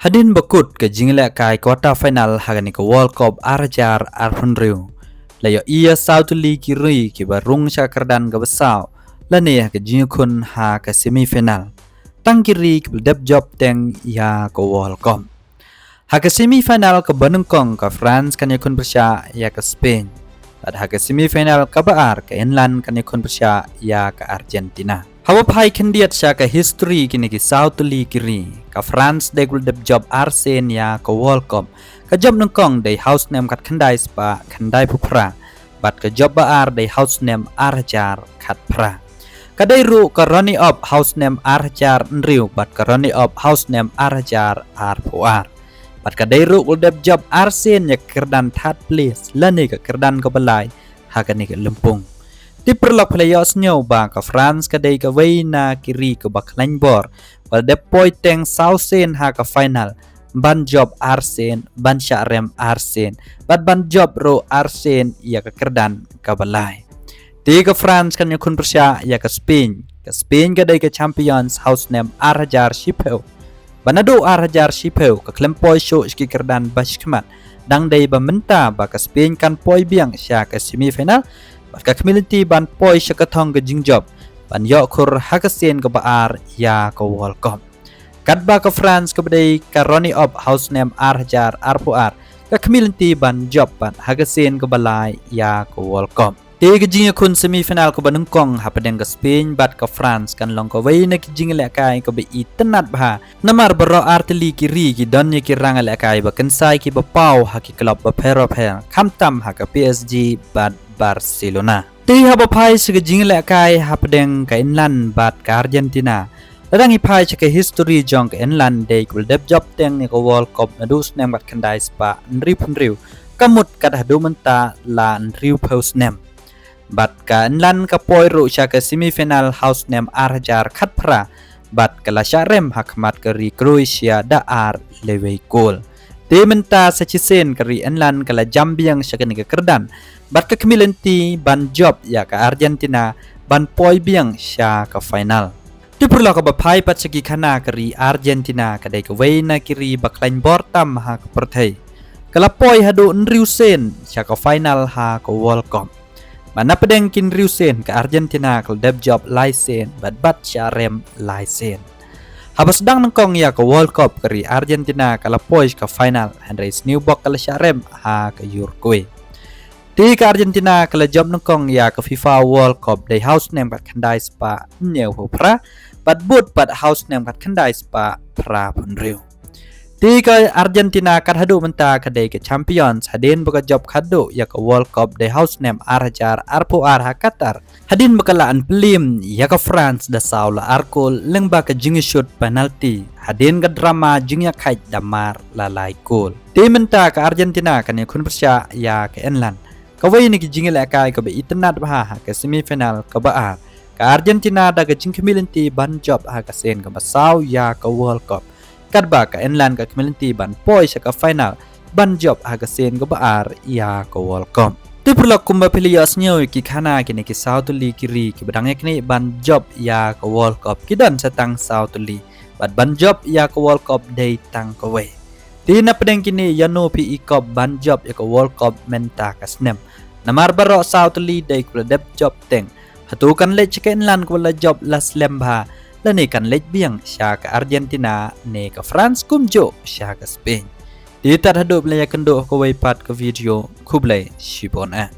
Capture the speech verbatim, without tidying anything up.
Hadien ba kut ka jingïalehkai quarter final ha kane ka World Cup ar hajar arphew hynriew, la ïohi ïa saw tylli ki ri kiba rung sha ka kyrdan kaba saw lane ha ka jingïakhun ha ka semi final. Tang ki ri kiba la dep jop teng ïa ka World Cup. Ha ka semi final kaba nyngkong ka France kan ïakhun pyrshah ïa ka Spain. Bad ha ka semi final kaba ar ka England kan ïakhun pyrshah ïa ka Argentina. Haba phai khyndiat sha ka history kine ki saw tylli ki ri, ka France dei kaba la dep jop ar sien ïa ka World Cup. Ka jop nyngkong dei ha u snem khatkhyndai spah khyndaiphew phra, bad ka jop ba ar dei ha u snem ar hajar khatphra. Ka dei ruh ka runner up ha u snem ar hajar hynriew bad ka runner up ha u snem ar hajar arphew ar. Bad ka dei ruh kaba la dep jop ar sien ïa ka kyrdan third place lane ka kyrdan kaba lai ha kane ka lympung. Te paralok, phi la ïohsngew ba ka France ka dei kawei na ki ri kaba khlaiñ bor, ba la dep poi teng saw sien ha ka final, ban jop ar sien, ban shah rem ar sien, bad ban jop ruh ar sien ïa ka kyrdan kaba lai. Te ka France kan ïakhun pyrshah ïa ka Spain. Ka Spain ka dei ka champions ha u snem ar hajar shiphew. Bad naduh ar hajar shiphew ka khlem poi shuh sha ki kyrdan ba shakhmat. Dang dei ba mynta ba ka Spain kan poi biang sha ka semi final, bad ka khmih lynti ban poi sha ka thong ka jingjop ban ïoh khur ha ka sien kaba ar ïa ka World Cup. Katba ka France kaba dei ka runner up ha u snem ar hajar arphew ar, ka khmih lynti ban jop pat ha ka sien kaba lai ïa ka World Cup. Te ka jingïakhun semi final kaba nyngkong hapdeng ka Spain bad ka France kan long kawei na ki jingïalehkai kaba itynnad bha. Namar baroh ar tylli ki ri ki don ïa ki rangïalehkai ba kynsai kiba paw ha ki club bapher bapher, khamtam ha ka P S G bad Barcelona. Te haba phai sha ka jingïalehkai hapdeng ka England bad ka Argentina. Lada ngi phai sha ka history jong ka England, dei kaba la dep jop teng ïa ka World Cup naduh u snem khatkhyndai spah hynriewphew hynriew, ka mut kat haduh mynta la hynriewphew snem. Bad ka England ka poi ruh sha ka semi final ha u snem ar hajar khatphra, bad ka la shah rem ha khmat ka ri Croatia da ar lewei kol. Te mynta sa shisien ka ri England ka la jam biang sha kane ka kyrdan, bad ka khmih lynti ban jop ïa ka Argentina ban poi biang sha ka final. Te paralok, haba phai pat sha ki khana, ka ri Argentina ka dei kawei na ki ri ba khlaiñ bor tam ha ka pyrthei. Ka la poi haduh hynriew sien sha ka final ha ka World Cup. Bad napdeng ki hynriew sien ka Argentina ka la dep jop lai sien bad bat shah rem lai sien. Haba sdang nyngkong ïa ka World Cup, ka ri Argentina ka la poi sha ka final, hynrei sniewbok ka la shah rem ha ka Uruguay. Te ka Argentina ka la jop nyngkong ïa ka FIFA World Cup dei ha u snem khatkhyndai spah hynñiewphew phra, bad bud pat ha u snem khatkhyndai spah phraphew hynriew. Te ka Argentina kat haduh mynta ka dei ka champions hadien ba ka jop khadduh ïa ka World Cup dei ha u snem ar hajar arphew ar ha Qatar, hadien ba ka la yn pyllim ïa ka France da saw la ar kol lyngba ka jingïashut penalty, hadien ka drama jingïakhaid da mar la lai kol. Te mynta ka Argentina kan ïakhun pyrshah ïa ka England, kawei na ki jingïalehkai kaba itynnad bha ha ka semi final kaba ar. Ka Argentina da ka jingkhmih lynti ban jop ha ka sien kaba saw ïa ka World Cup, katba ka England ka khmih lynti ban poi sha ka final ban jop ha ka sien kaba ar ïa ka World Cup. Te paralok, kumba phi la ïohsngew ïa ki khana, kine ki saw tylli ki ri kiba dang ïaknieh ban jop ïa ka World Cup ki don sa tang saw tylli, bad ban jop ïa ka World Cup dei tang kawei. Te napdeng kine, ïano phi i kop ban jop ïa ka World Cup mynta ka snem? Namar baroh saw tylli dei kaba la dep jop teng. Hato kan leit sha ka England kaba la jop la slem bha, lane kan leit biang sha ka Argentina ne ka France kumjuh sha ka Spain? Te tad haduh ba la ïakynduh ha kawei pat ka video, khublei shibun eh.